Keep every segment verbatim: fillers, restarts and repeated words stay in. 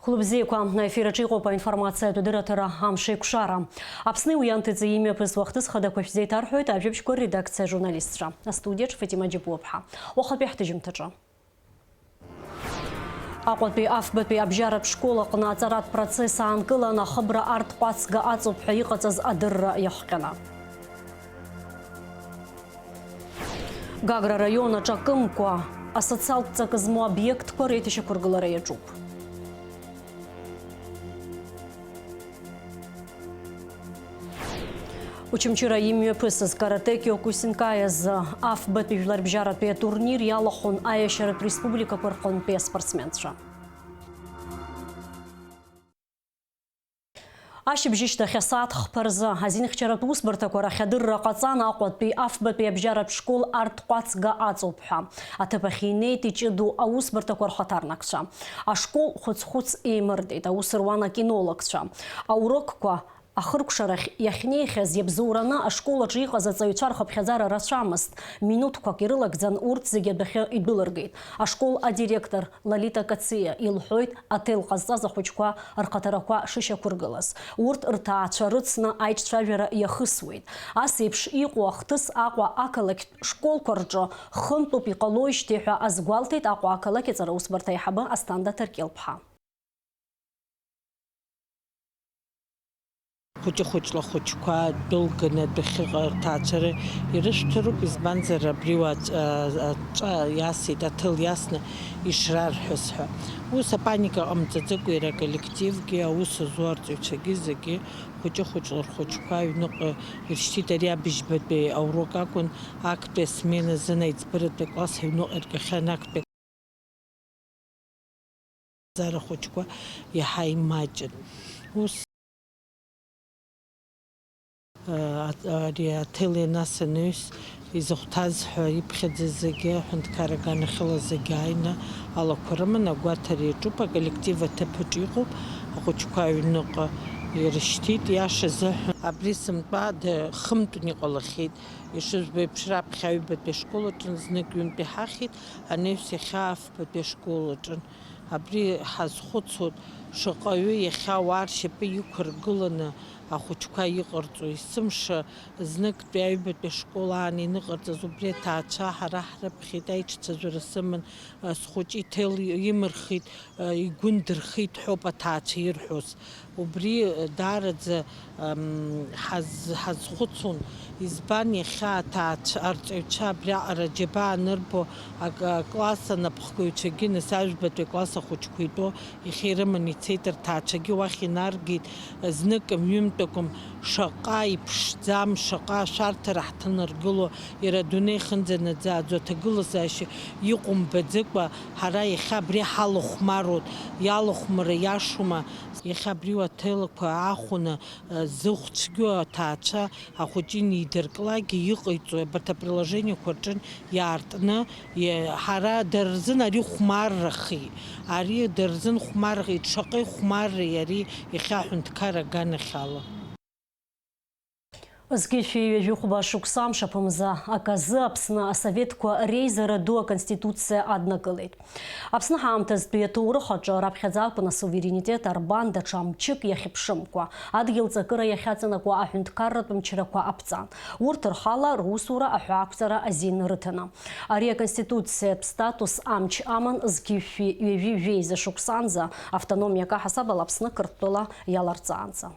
Хәлыбзиақәа, аефир аҿы иҟоуп аинформациатә адырраҭара Амш еиқәшара. Аԥсни уи анҭыҵи имҩаԥысуа ахҭыс хадақәа шәзеиҭарҳәоит ажәабжьқәа редакциа ажурналистцәа. Астудиаҿ Фатима Џьапуаԥҳа. Уахатәи ҳҭыжьымҭаҿы. Аҟәатәи афбатәи абжьаратә школ аҟны аҵаратә процесс аанкылан, ахыбра арҭ ҟәацга аҵоуп ҳәа иҟаҵаз адырра иахҟьаны. Гагра араион аҿы акымкәа асоциалтә ҵакы змоу обиектқәа реиҭашьақәыргылара иаҿуп. Очамчыра имҩаԥысыз каратэ Киокусинкаи азы афбатәи жәларбжьаратәи атурнир иалахәын аиашьаратә республикақәа рҟынтәи аспортсменцәа. Ашьыбжьышьҭахь асааҭ хԥа рзы азинхьчаратә усбарҭақәа рахь адырра ҟаҵан, Аҟәатәи афбатәи абжьаратә школ арҭ ҟәацга аҵоуп ҳәа. Аҭыԥ ахь инеит иҷыду аусбарҭақәа рхаҭарнакцәа. Ашкол хәыц-хәыц еимырдеит аус руан акинологцәа. Аурокқәа ахыркәшарахь иахьнеихьаз иабзоураны ашкол аҿы иҟаз аҵаҩцәа рхыԥхьаӡара рацәамызт. Минуҭқәак ирылагӡан урҭ зегьы адәахьы идәылыргеит. Ашкол адиректор Лолита Кациа илҳәоит аҭел ҟазҵаз ахәыҷқәа рхаҭарақәа шышьақәыргылаз. Урҭ рҭаацәа рыцны аиҿцәажәара иахысуеит. Ас еиԥш иҟоу ахҭыс Аҟәа ақалақьтә школқәа рҿы хынтәуп иҟалоижьҭеи ҳәа азгәалҭеит Аҟәа ақалақь аҵараусбарҭа аиҳабы Асҭанда Ҭаркьыл-ԥҳа. Хәыҷы-хәыҷла ахәыҷқәа дәылганы адәахьыҟа рҭаацәара ирышәҭароуп, избанзар, абри уа аҵ-, а, аҵәа иасит, аҭел иасны ишрарҳәоз ҳәа. Ус апаника ҟамҵаӡакәа иара аколлективгьы, аус зуа арҵаҩцәагьы зегьы хәыҷы-хәыҷла рхәыҷқәа аҩныҟа иршьҭит. Ари абыжьбатәи аурок акәын, актәи асмена азын аиҵбыратәи акласс аҩныҟа иргахьан, актәи Зара хәыҷқәа иаҳа имаҷын. Ус, а, ари аҭел ианас анаҩс изыхәҭаз ҳәа иԥхьаӡаз зегьы, аҳәынҭқар аганахьала зегьы ааины алақәа рыман, агәаҭара иаҿуп, аколлектив аҭыԥ аҿы иҟоуп, ахәыҷқәа аҩныҟа ирышьҭит, иаша азыҳәан. Абри сынтәа д-, хымтәны иҟалахьеит, ишыжәбо еиԥш, раԥхьа аҩбатәи ашкол аҿы знык ҩынтә иҳахьит, анаҩс иахьа афбатәи ашкол аҿы. Абри ҳазхәыцуан, шаҟаҩы иахьа ауаа ршьапы иқәыргыланы ахәыҷқәа иҟарҵо, есымша зныктәи аҩбатәи ашкол аан ианыҟарҵаз убри аҭаацәа ҳара ҳрыԥхьеит, аиҿцәажәара сыман, схәыҷы иҭел имырхит, игәы ндырхит ҳәоуп аҭаацәа ирҳәоз. Убри даараӡа, ам, ҳаз-, ҳазхәыцуан, избан иахьа аҭаацәа, арҵаҩцәа абриаҟара аџьабаа анырбо, ак-, акласс анапхгаҩцәагьы, нас, ажәбатәи акласс ахәыҷқәа итәоу, иахьа ирыманы ицеит, рҭаацәагьы уахь инаргеит, знык ҩынтәакәым, шаҟа иԥшӡам, шаҟа ашәарҭара ҳҭанаргыло, иара адунеи хынӡанаӡааӡо аҭагылазаашьа иҟоу мбаӡакәа, ҳара иахьа абри ҳалахәмаруеит, иалахәмара иашоума? Иахьа абри уаҭелқәа аахәаны, зыхә цәгьоу аҭаацәа ахәыҷы инеидырклакгьы иҟаиҵои абарҭ априложениақәа рҿы иаартны, иа-, ҳара дара рзын ари хәмаррахеит, ари дара рзын хәмаррахеит, шаҟа ихәмарреи ари иахьа аҳәынҭқар аганахьала. Зқьи жәшәи ҩажәи хәба шықәса амш аԥымза аказы Аԥсны асоветқәа реизара ду аконституциа аднакылеит. Аԥсны ҳаамҭазтәи аҭоурых аҿы раԥхьаӡа акәын асуверенитет арбан даҽа мчык иахьыԥшымкәа, адгьыл ҵакыра иахьаҵанакуа аҳәынҭқарратә мчрақәа аԥҵан. Урҭ рхала русура аҳәаақәҵара азин рыҭаны. Ари аконституциатә статус амч аман зқьи жәшәи ҩажәи жәеиза шықәсанӡа автономиак аҳасабала Аԥсны Қырҭтәыла иаларҵаанӡа.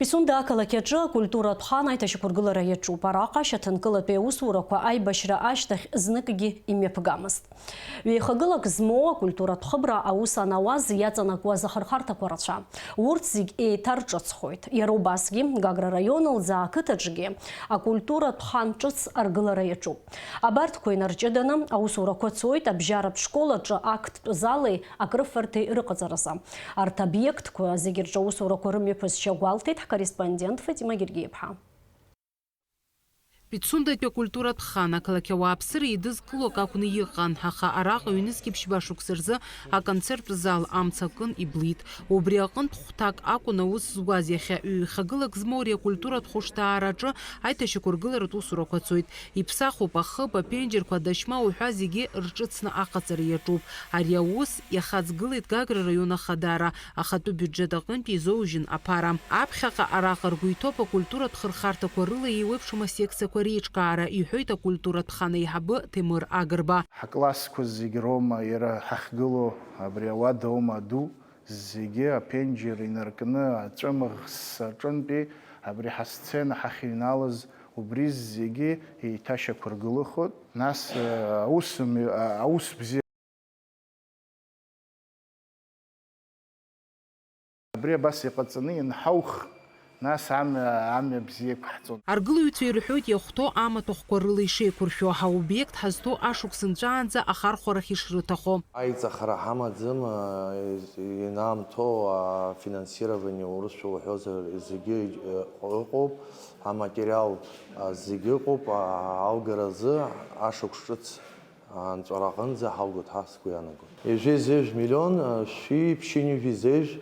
Пицунда ақалақь аҿы акультуратә хан аиҭашьақәыргылара иаҿуп. Араҟа ашьаҭанкылатәи аусурақәа аибашьра ашьҭахь зныкгьы имҩаԥгамызт. Ҩеихагылак змоу акультуратә хыбра аус анауаз иаҵанакуаз ахырхарҭақәа рацәан. Урҭ зегь еиҭарҿыцхоит. Иара убасгьы, Гагра раион лӡаа ақыҭаҿгьы акультуратә хан ҿыц аргылара иаҿуп. Абарҭқәа инарҷыданы аусурақәа цоит абжьаратә школ аҿы актәи залеи акрыфарҭеи рыҟаҵаразы. Арҭ обиектқәа зегьы рҿы аусурақәа рымҩаԥысшьа гәалҭеит ҳкорреспондент Фатима Гергиеԥҳа. Пицундатәи акультуратә хан ақалақь ауааԥсыра еидызкыло акакәны иҟан, аха араҟа ҩнызқьи ԥшьба шықәса рзы аконцерттә зал амца акын иблит. Убри аҟынтә хәҭак акәын аус зуаз, иахьа ҩ-хагылак змоу ари акультуратә хәышҭаараҿы аиҭашьақәыргыларатә усурақәа цоит. Иԥсахуп ахыб, аԥенџьырқәа, адашьма уҳәа зегьы рҿыцны аҟаҵара иаҿуп. Ари аус иахаҵгылеит Гагра раион Ахадара, ахатәы биуџьет аҟынтә изоужьын аԥара. Аԥхьаҟа араҟа ргәы иҭоуп акультуратә хырхарҭақәа рыла еиуеиԥшым асекциақәа реиҿкаара, иҳәоит акультуратә хан аиҳабы Ҭемыр Агрба. Ҳаклассқәа зегь роума иара ҳахьгылоу абри ауада аума аду, зегьы аԥенџьыр инаркны аҵәымӷс аҿынтәи абри ҳасцена ҳахьыҩналаз убри зегьы еиҭашьақәыргылахоит. Нас, э, аус мҩа-, а-, аус бзиа. Абри абас иҟаҵаны ианҳаух, нас амҩа, амҩа бзиа иқәҳҵон. Аргылаҩцәа ирҳәоит иахәҭоу амаҭәахәқәа рыла ишеиқәыршәо, аобиект ҳазҭоу ашықәс нҵәаанӡа ахархәарахь ишрыҭахо. Аиҵахара ҳамаӡам, а, из-, ианаамҭоу афинансирование, урысшәа уҳәозар, зегьы, э, ыҟоуп, аматериал, а, зегьы ыҟоуп, а, алгаразы ашықәс ҿыц анҵәара аҟынӡа ҳалгоит ҳәа сгәы иаанагоит. Ҩажәи зежә миллион, шәи ԥшьынҩажәи зежә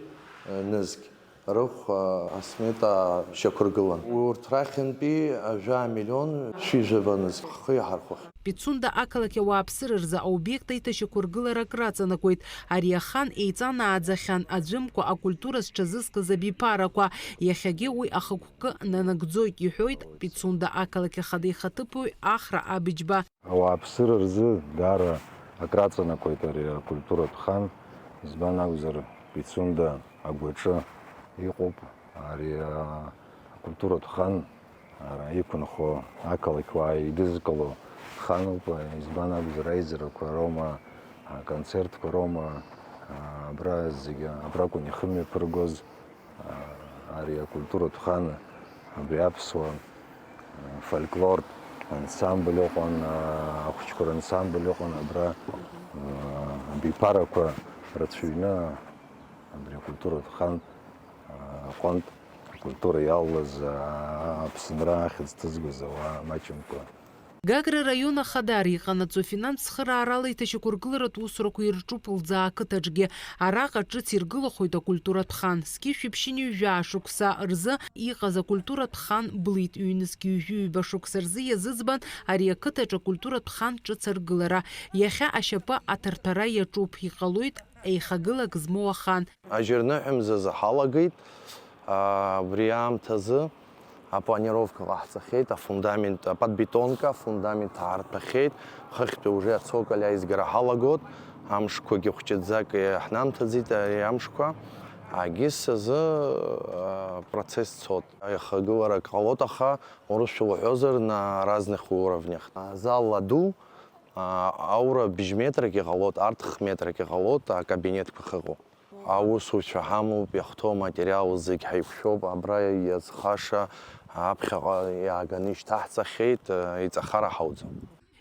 нызқь рыхә асмета шьақәыргылан. Урҭ рахьынтәи жәа миллион шәи жәаба нызқь ҳхы иаҳархәахьеит. Пицунда ақалақь ауааԥсыра рзы аобиект аиҭашьақәыргылара акраҵанакуеит. Ари ахан еиҵанааӡахьан аӡәымкәа акультура зҽазызкыз абиԥарақәа. Иахьагьы уи ахықәкы нанагӡоит, иҳәоит Пицунда ақалақь ахада ихаҭыԥуаҩ Ахра Абыџьба. Ауааԥсыра рзы даара акраҵанакуеит ари акультуратә хан, избан акәзар, Пицунда агәаҿы иҟоуп ари, а, акультуратә хан, ара, иқәынхо ақалақьуаа еидызкыло хануп, избан акәзар, аизарақәа роума, аконцертқәа роума, а, абра зегьы абракәын ихымҩаԥыргоз. Ари акультуратә хан абри аԥсуа фольклортә ансамбль ыҟан, ахәыҷқәа рансамбль ыҟан абра, абиԥарақәа рацәаҩны абри акультуратә хан аҟынтә акультура иалалаз, Аԥсынра ахьӡ ҭызгоз ауаа маҷымкәа. Гагра раион Ахадара иҟанаҵо финанс цхыраарала иҭашьақәыргыларатә усурақәа ирҿуп лӡаа ақыҭаҿгьы. Араҟа ҿыц иргылахоит акультуратә хан. Зқьышәи ԥшьынҩажәи жәаа шықәса рзы иҟаз акультуратә хан блит, ҩнызқь ҩажәи ҩба шықәса рзы иазыӡбан ари ақыҭаҿы акультуратә хан ҿыц аргылара. Иахьа ашьапы аҭарҭәара иаҿуп, иҟалоит еихагылак змоу ахан. Ажьырныҳәа мзазы ҳалагеит, а, абри аамҭазы апланировка ҟаҳҵахьеит, афундамент, аподбетонка, афундамент аарҭәахьеит, хыхьтәи уже ацоколь аизгара ҳалагот, амшқәагьы хәҷыӡак иаҳнамҭаӡеит ари амшқәа. Агис азы, а, процесс цот. Аихагыларак ҟалот, аха урысшәа уҳәозар, на разных уровнях. Азал аду, а, аура бжь метрак иҟалот, арҭ х метрак иҟалот, акабинетқәа ахьыҟоу. Аусуцәа ҳамоуп, иахәҭоу аматериал зегь ҳаиқәшәоуп, абра иазхаша аԥхьаҟа иааганы ишьҭаҳҵахьеит, иҵахара ҳауӡом.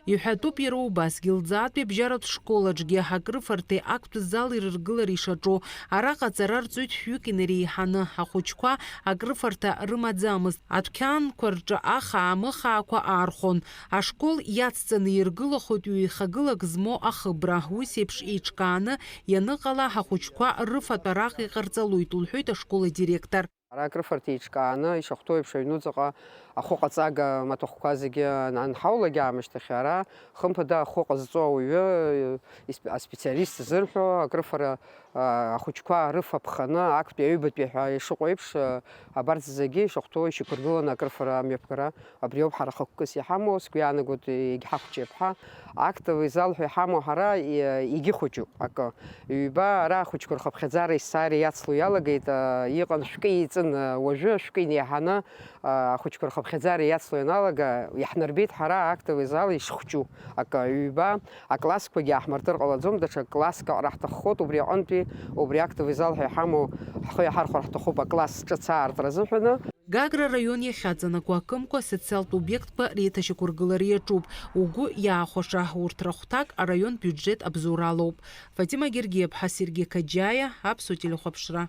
Иҳәатәуп иара убасгьы, лӡаатәи абжьаратә школ аҿгьы акрыфарҭеи актәи зал ирыргылареи ишаҿу. Араҟа аҵара рҵоит шәҩык инареиҳаны, ахәыҷқәа акрыфарҭа рымаӡамызт. Адәқьанқәа рҿы аха-аамыхаақәа аархон. Ашкол иацҵаны иргылахоит ҩеихагылак змоу ахыбра. Ус еиԥш еиҿкааны ианыҟала, ҳахәыҷқәа рыфатә араҟа иҟарҵалоит, лҳәоит ашкол адиректор. Ара акрыфарҭа еиҿкааны, ишахәҭоу еиԥш, аҩнуҵаҟа ахәыҟаҵага маҭәахәқәа зегьы анҳаулак аамышьҭахь, ара, хымԥада, ахәы ҟазҵо ауаҩы, исп-, аспециалист зырҳәо, акрыфара, а, ахәыҷқәа рыфа ԥханы, актәи аҩбатәи ҳәа ишыҟоу еиԥш, а, абарҭ зегьы ишахәҭоу ишьақәыргыланы акрыфара амҩаԥгара. Абриоуп ҳара хықәкыс иҳамоу, сгәы иаанагоит, егьҳахәҷеип ҳәа. Актовый зал ҳәа иҳамоу ҳара, и-, егьыхәыҷуп акы. Ҩба ара ахәыҷқәа рхыԥхьаӡара есааира иацло иалагеит, а, иҟан шәкы еиҵын, а, уажәы шәкы инеиҳаны, а, ахәыҷқәа рхыԥхьаӡара иацло ианалага, иаҳнарбеит ҳара актовый зал ишхәҷу акы. Ҩба аклассқәагьы ааҳмыртыр ҟалаӡом, даҽа класск аҟара ҳҭаххоит, убри аҟынтәи, убри актовый зал ҳәа иҳамоу ҳхы иаҳархәар ҳҭахуп акласс ҿыц аартра азыҳәаны. Гагра араион иахьаҵанакуа акымкәа асоциалтә обиектқәа реиҭашьақәыргылара иаҿуп. Угәы иаахәаша, урҭ рахәҭак араион биуџьет абзоуралоуп. Фатима Гергиаԥҳа, Сергеи Қаџьаиа, Аԥсуа телехәаԥшра.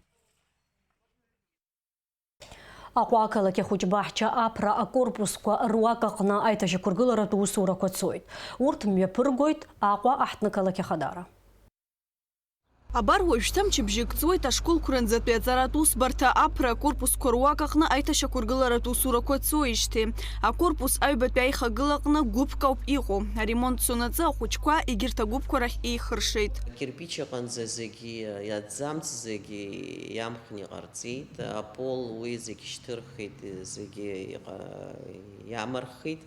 Аҟәа ақалақь ахәыҷбаҳча Аԥра акорпусқәа руак аҟны аиҭашьақәыргыларатә усурақәа цоит. Урҭ мҩаԥыргоит Аҟәа аҳҭнықалақь ахадара. Абар уажәшьҭа мчыбжьык ҵуеит ашколқәа рынӡатәи аҵаратә усбарҭа Аԥра акорпусқәа руак аҟны аиҭашьақәыргыларатә усурақәа цоижьҭеи. Акорпус аҩбатәи аихагыла аҟны гәыԥк ауп иҟоу. Аремонт цонаҵы ахәыҷқәа егьырҭ агәыԥқәа рахь еихыршеит. Акирпич аҟынӡа зегьы иаӡамц, зегьы иамхны иҟарҵеит. Апол уи зегьы шьҭырхит, зегьы иҟа-, иамырхит.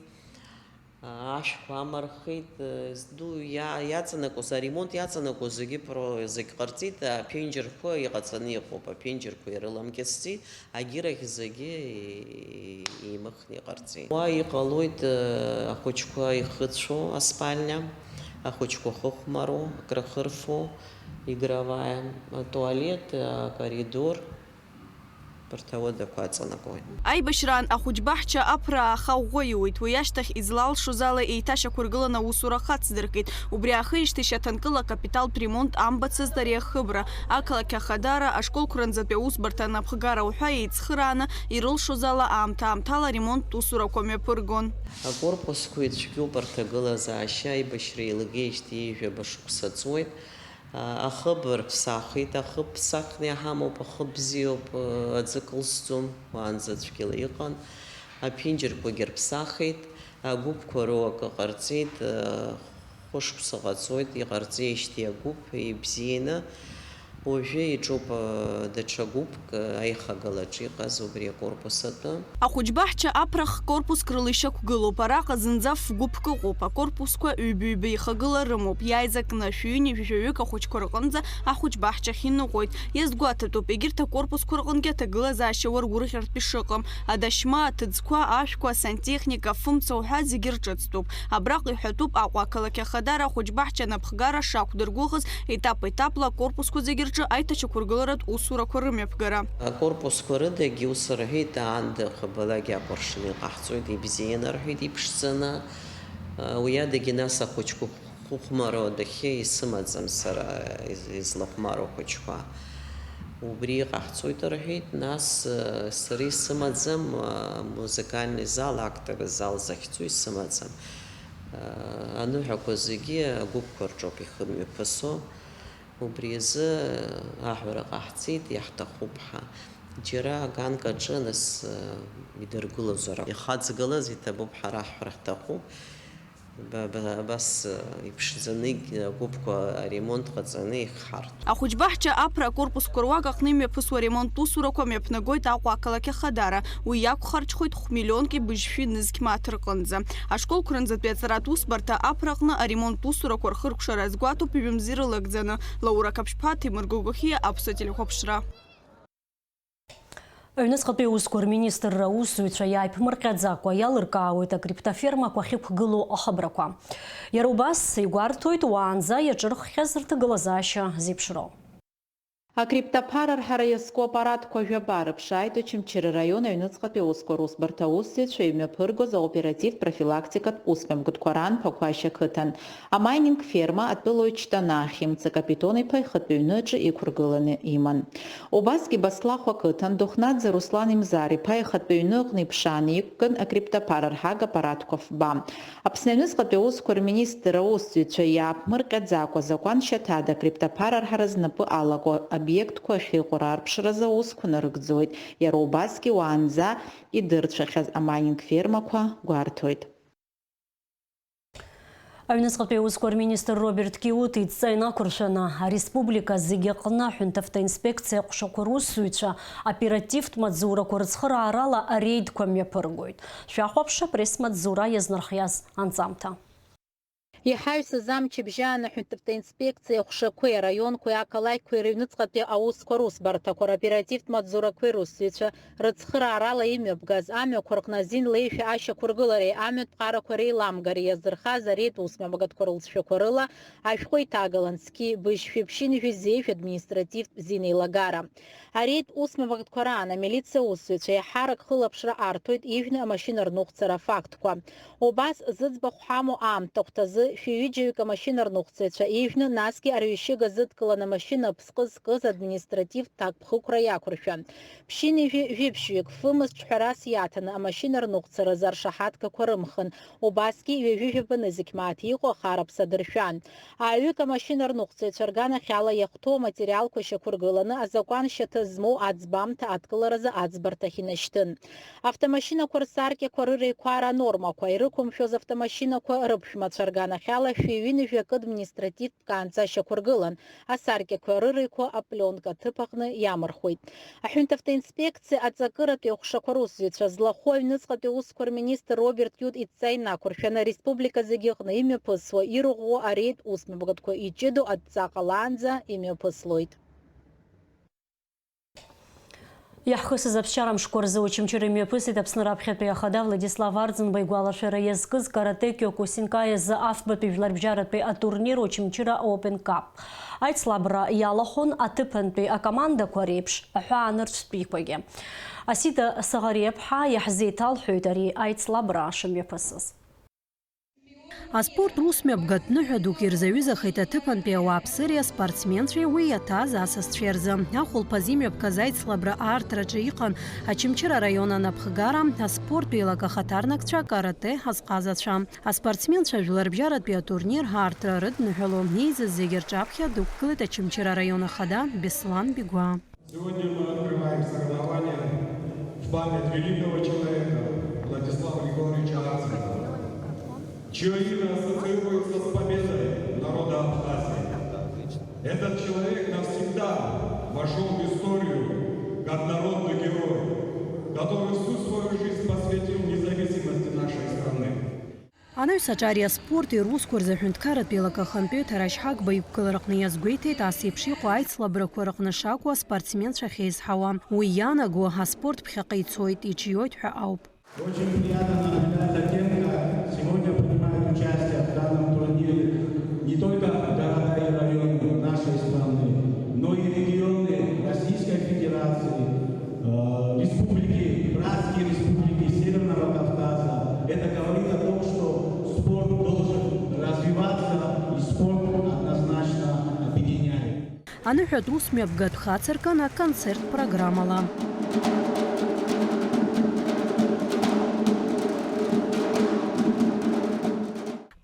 Ашәқәа амырхит, зду иа-, иаҵанакуаз, аремонт иаҵанакуаз зегьы про-, зегь ҟарҵеит, аԥенџьырқәа иҟаҵаны иҟоуп, аԥенџьырқәа ирыламкьысӡеит, агьырахь зегьы еимыхны иҟарҵеит. Уа иҟалоит, ахәыҷқәа ихыцәо аспальня, ахәыҷқәа хыхәмаро, крыхырфо, игровая, атуалет, акоридор. Абарҭ ауадақәа аҵанакуеит. Аибашьраан ахәыҷбаҳча Аԥра ааха ӷәӷәа иуит, уи ашьҭахь излалшоз ала еиҭашьақәыргыланы аусура хацдыркит. Убри аахижьҭеи шьаҭанкыла акапиталтә ремонт амбацызт ари ахыбра. Ақалақь ахадара, ашколқәа рынӡатәи аусбарҭа анапхгара уҳәа еицхырааны, ирылшоз ала аамҭа-аамҭала аремонттә усурақәа мҩаԥыргон. Акорпусқәа ицәгьоуп, арҭ агылазаашьа аибашьра еилгеижьҭеи ҩажәа шықәса ҵуеит. Ахыб рыԥсахит, ахыб ԥсахны иҳамоуп, ахыб бзиоуп, аӡы кылсӡом, уаанӡа цәгьала иҟан. Аԥенџьырқәагьы рыԥсахит, агәыԥқәа роуа акы ҟарҵеит, хәышықәса ҟаҵоит, иҟарҵеижьҭеи агәыԥ ибзианы. Уажәы иҿуп, даҽа гәыԥк аихагылаҿ иҟаз убри акорпус атәы. Ахәыҷбаҳча Аԥра х-корпуск рыла ишьақәгылоуп. Араҟа зынӡа ф-гәыԥк ыҟоуп. Акорпусқәа ҩба-ҩба ихагыла рымоуп. Иааиз акнышә, ҩынҩажәи жәаҩык ахәыҷқәа рҟынӡа ахәыҷбаҳчахь иныҟәоит. Иазгәаҭатәуп, егьырҭ акорпусқәа рҟынгьы аҭагылазаашьа уаргәырӷьартә ишыҟам. Адашьма, аҭыӡқәа, ашәқәа, асантехника, афымца уҳәа зегьы рҿыцтәуп. Абраҟа иҳәатәуп Аҟәа ақалақь ахадара ахәыҷбаҳча анапхгара шақәдыргәыӷыз, етап-етапла акорпусқәа зегьы рҿы аиҭашьақәыргыларатә усурақәа рымҩаԥгара. Акорпусқәа рыдагьы ус рҳәеит, аанда хабалагьы акәыршаны иҟаҳҵоит, ибзианы рҳәеит, иԥшӡаны. Уи адагьы нас ахәыҷқәа хәыхәмаруа адәахьы исымаӡам сара, из-, излахәмаруа ахәыҷқәа. Убри иҟаҳҵоит рҳәеит, нас, сара исымаӡам, амузыкальный зал, актовый зал захьӡу исымаӡам. Аныҳәақәа зегьы агәыԥқәа рҿоуп ихымҩаԥысуа. Убри азы аҳәара ҟаҳҵеит, иаҳҭахуп ҳәа. Џьара аганк аҿы, нас, идыргылозар, ихаҵгылаз иҭабуп ҳәа раҳҳәар ҳҭахуп. Ба-, ба-, абас, иԥшӡаны, агәыԥқәа аремонт ҟаҵаны ихҳартә. Ахәыҷбаҳча Аԥра акорпусқәа руак аҟны имҩаԥысуа аремонттә усурақәа мҩаԥнагоит Аҟәа ақалақь ахадара. Уи иақәхарџьхоит хә-миллионки быжьшәи нызқь мааҭ рҟынӡа. Ашколқәа рынӡатәи аҵаратә усбарҭа Аԥраҟны аремонттә усурақәа рхыркәшара азгәаҭоуп ҩымзи рылагӡаны. Лаура Қаԥшьԥа, Ҭемыр Гогохиа, Аԥсуа телехәаԥшра. Аҩныҵҟатәи аусқәа рминистрра аусзуҩцәа иааиԥмырҟьаӡакәа иалыркаауеит акриптофермақәа ахьықәгылоу ахыбрақәа. Иара убас игәарҭоит уаанӡа иаҿырххьаз рҭагылазаашьа зеиԥшроу. Акриптоԥара рҳара иазку аппаратқәа жәаба рыԥшааит Очамчыра раион аҩныҵҟатәи аусқәа русбарҭа аусзуҩцәа имҩаԥыргоз аоперативтә профилактикатә усмҩаԥгатәқәа раан Ԥақәашь ақыҭан. Амайнинг ферма атәылауаҩ Ҷтана Ахьымца Капитон-иԥа ихатәы иҩны аҿы иқәыргыланы иман. Убасгьы Баслахә ақыҭан Духнаӡе Руслан Имзар-иԥа ихатәы иҩны аҟны иԥшааны иқәган акриптоԥара рҳага аппаратқәа фба. Аԥсны аҩныҵҟатәи аусқәа рминистр аусзуҩцәа иааԥмырҟьаӡакәа азакәан шьаҭада акриптоԥара арҳара знапы алаку обиектқәа ахьыҟоу раарԥшразы аусқәа нарыгӡоит, иара убасгьы уаанӡа идырцәахьаз амайнинг фермақәа гәарҭоит. Аҩныҵҟатәи аусқәа рминистр Роберт Киут идҵа инақәыршәаны, ареспублика зегьы аҟны аҳәынҭавтоинспекциа аҟәшақәа русзуҩцәа оперативтә маҵзурақәа рыцхыраарала ареидқәа мҩаԥыргоит. Шәахәаԥш апресс-маҵзура иазнархиаз анҵамҭа. Иҳаҩсыз амчыбжьаан аҳәынҭавтоинспекциа аҟәшақәеи араионқәеи ақалақьқәеи рыҩныҵҟатәи аусқәа русбарҭақәа роперативтә маҵзурақәеи русзуҩцәа рыцхыраарала имҩаԥгаз амҩақәа рҟны азин леишәа ашьақәыргылареи амҩатә ԥҟарақәа реиламгареи иазырхаз ареид усмҩаԥгатәқәа рылҵшәақәа рыла ашәҟәы иҭагалан зқьи быжьшәи ԥшьынҩажәи зеижә административтә зин еилагара. Ареид усмҩаԥгатәқәа раан амилициа аусзуҩцәа еиҳарак хылаԥшра арҭоит ижәны амашьына рныҟәцара афактқәа. Убас зыӡбахә ҳамоу аамҭахәҭазы шәи ҩыџьаҩык амашьына рныҟәцаҩцәа ижәны, насгьы арҩашьыга зыдкыланы амашьына аԥсҟы зкыз административтә ҭакԥхықәра иақәыршәан. Ԥшьынҩажәи жәиԥшьҩык фымз ҿҳәарас иаҭаны амашьына рныҟәцаразы аршаҳаҭгақәа рымхын, убасгьы ҩажәи жәаба нызқь мааҭ иҟоу ахараԥса дыршәан. Ааҩык амашьына рныҟәцаҩцәа рганахьала иахәҭоу аматериалқәа шьақәыргыланы азакәан шьаҭа змоу аӡбамҭа адкыларазы аӡбарҭахь инашьҭын. Автомашьынақәа рсаркьақәа рыреиқәара анормақәа ирықәымшәоз автомашьынақәа рыԥшәмацәа рганахьала шәи ҩынҩажәи акы административтә ҭыԥк аанӡа шьақәыргылан, асаркьақәа рырҩқәа апленка ҭыԥ аҟны иамырхуеит. Аҳәынҭавтоинспекциа аҵакыратәи аҟәшақәа русзуҩцәа злахәу аҩныҵҟатәи аусқәа рминистр Роберт Киут идҵа инақәыршәаны, ареспублика зегьы аҟны имҩаԥысуа ирӷәӷәоу ареид усмҩаԥгатәқәа иҷыдоу адҵа ҟалаанӡа имҩаԥыслоит. Иаҳхысыз аԥсшьара мшқәа рзы Очамчыра имҩаԥысит Аԥсны раԥхьатәи ахада Владислав Арӡынба игәалашәара иазкыз каратэ киокусинкаи азы афбатәи жәларбжьаратәи атурнир Очамчыра Open Cup. Аицлабра иалахәын аҭыԥантәи акомандақәа реиԥш аҳәаанырцәтәиқәагьы. Асида Саӷариаԥҳа иаҳзеиҭалҳәоит ари аицлабра шымҩаԥысыз. Аспорт усмҩаԥгатә ныҳәа дук ирзаҩызахеит аҭыԥантәи ауааԥсыреи аспортсменцәеи уи иаҭааз асасцәеи рзы. Ахәылԥаз имҩаԥгаз аицлабра аартраҿы иҟан Очамчыра араион анапхгара, аспорттә еилак ахаҭарнакцәа, акарате азҟазацәа. Аспортсменцәа жәларбжьаратәи атурнир аартра рыдныҳәало, еизаз зегьы рҿаԥхьа дықәгылеит Очамчыра араион ахада Беслан Бигәаа. Сегодня мы открываем соревнования в память великого человека Владислава Григорьевича Арцева, чье имя ассоциируется с победой народа Абхазии. Этот человек навсегда вошел в историю как народный герой, который всю свою жизнь посвятил независимости нашей страны. Анаҩс аҿари аспорти русқәа рзы аҳәынҭқарратә еилак ахантәаҩы Ҭарашь Ҳагба иқәгылараҟны иазгәеиҭеит, ас еиԥш иҟоу аицлабрақәа рыҟны шакәу аспортсменцәа ахьеизҳауа. Уи иаанаго аспорт ԥхьаҟа ицоит, иҿиоит ҳәа ауп. Очень приятно наблюдать за тем, как сегодня принимают участие в данном турнире не только города и районы нашей страны, но и регионы Российской Федерации, э, республики, братские республики Северного Кавказа. Это говорит о том, что спорт должен развиваться, и спорт однозначно объединяет. Аныҳәатә усмҩаԥгатә хацыркын аконцерт программала.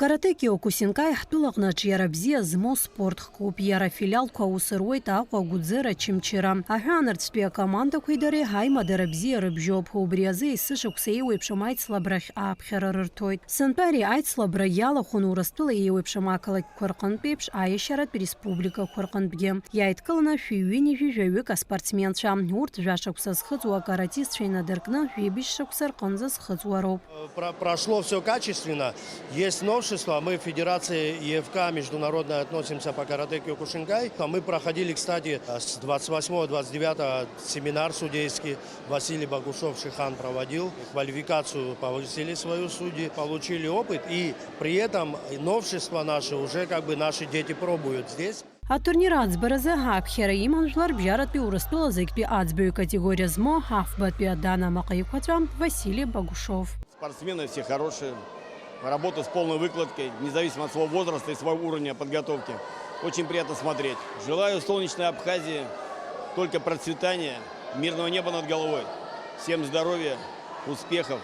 Каратэ Киокусинкаи ҳтәылаҟны аҿиара бзиа змоу спорт клуб, иара афилиалқәа аус руеит Аҟәа, Гәӡера, Очамчыра. Аҳәаанырцәтәи акомандақәеи дареи ҳаимадара бзиа рыбжьоуп. Убри азы есышықәса еиуеиԥшым аицлабрахь ааԥхьара рырҭоит. Сынтәа ари аицлабра иалахәын Урыстәыла еиуеиԥшым ақалақьқәа рҟынтә еиԥш, аиашьаратә республикақәа рҟынтәгьы. Иааидкыланы шәи ҩынҩажәи жәаҩык аспортсменцәа. Урҭ жәашықәса зхыҵуа акаратистцәа инадыркны жәибжь шықәса рҟынӡа зхыҵуа роуп. Про-, прошло всё качественно. Есть новшества. Мы в Федерации ЕФК международной относимся по каратэ Киокушинкай. А мы проходили, кстати, с двадцать восьмого, двадцать девятого семинар судейский Василий Богушев Шихан проводил. Квалификацию повысили свою судьи, получили опыт. И при этом новшества наши уже как бы наши дети пробуют здесь. Атурнир аӡбаразы ааԥхьара иман жәларбжьаратәи Урыстәыла зегьтәи аӡбаҩ категориа змоу афбатәи адан амаҟа еиқәаҵәа Василий Богушев. Спортсмены все хорошие, работают с полной выкладкой, независимо от своего возраста и своего уровня подготовки. Очень приятно смотреть. Желаю солнечной Абхазии только процветания, мирного неба над головой. Всем здоровья, успехов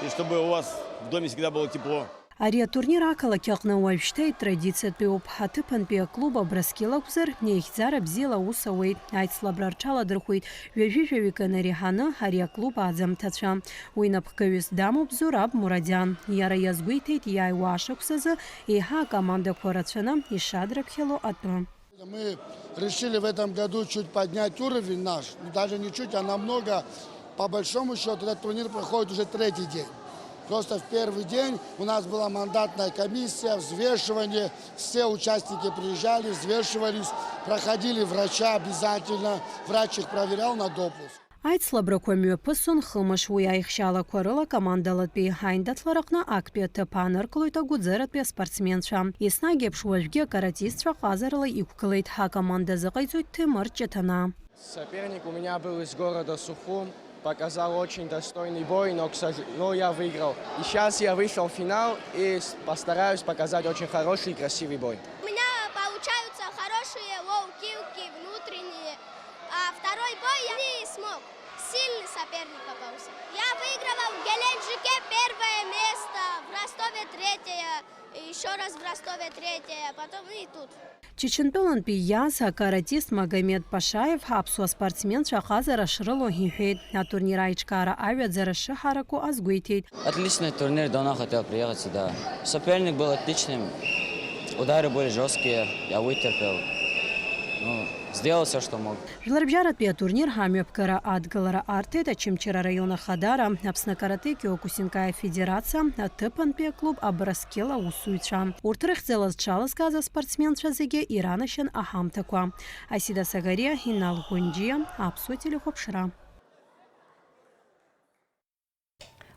и чтобы у вас в доме всегда было тепло. Ари атурнир ақалақь аҟны уажәшьҭа итрадициатәиуп. Аҭыԥантәи аклуб Абрыскьыл акәзар, неихьӡара бзиала аус ауеит. Аицлабра рҽаладырхәеит ҩажәи жәаҩык инареиҳаны ари аклуб аӡамҭацәа. Уи напхгаҩыс дамоуп Зураб Мурадиан. Иара иазгәеиҭеит, иааиуа ашықәсазы еиҳа акомандақәа рацәаны ишадрыԥхьало атәы. Мы решили в этом году чуть поднять уровень наш. Ну, даже не чуть, а намного. По большому счёту, этот турнир проходит уже третий день. Просто в первый день у нас была мандатная комиссия, взвешивание. Все участники приезжали, взвешивались, проходили врача обязательно. Врач их проверял на допуск. Аицлабрақәа мҩаԥысон хымш, уи аихшьалақәа рыла командалатәи аиндаҭлараҟны актәи аҭыԥ ааныркылоит агәыӡаратәи аспортсменцәа. Еснагь еиԥш уажәгьы акаратистцәа ҟазарала иқәгылеит, ҳакоманда азыҟаиҵоит Ҭемыр Ҷаҭанаа. Соперник у меня был из города Сухум. Показал очень достойный бой, но, к сож-, но я выиграл. И сейчас я вышел в финал и с-, постараюсь показать очень хороший и красивый бой. У меня получаются хорошие лоу-кики внутренние, а второй бой я не смог. Сильный соперник попался. Я выигрывал в Геленджике первое место, в Ростове третье, и ещё раз в Ростове третье, потом и тут. Чачынтәылантәи ииаз акаратист Магомед Пашаев аԥсуа спортсменцәа аҟазара шрылоу иҳәеит, атурнир аиҿкаара аҩаӡара шыҳараку азгәеиҭеит. Отличный турнир, давно хотел приехать сюда. Соперник был отличным, удары были жёсткие, я вытерпел. Ну, сделал всё, что мог. Жәларбжьаратәи атурнир амҩаԥгара адгылара арҭеит Очамчыра араион Ахадара, Аԥсны акаратэ киокусинкаи афедерациа, аҭыԥантәи аклуб Абрыскьыл аусзуҩцәа. Урҭ рыхьӡала зҽалазкааз аспортсменцәа зегьы иранашьан аҳамҭақәа. Асида Сагариа, Инал Гәынџьиа, Аԥсуа телехәаԥшра.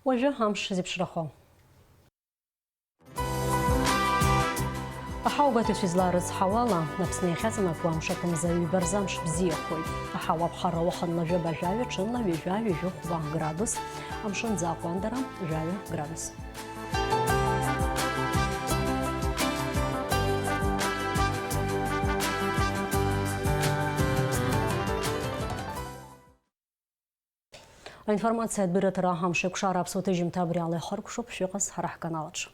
Уажәы амш зеиԥшрахо. Аҳауагәаҭаҩцәа изларыцҳауала, Аԥсны иахьаҵанакуа амш аҭәымза ҩба рзы амш бзиахоит. Аҳауа аԥхарра уахынла жәаба жәаҩа, ҽынла ҩажәа, ҩажәи хәба градус, амшын аӡы аҟәандара жәаҩа градус. Аинформациатә бираҭара амш еиқәшара аԥсуа ҭыжьымҭа абри ала ихыркәшоуп, шәыҟаз ҳара ҳканал аҿы.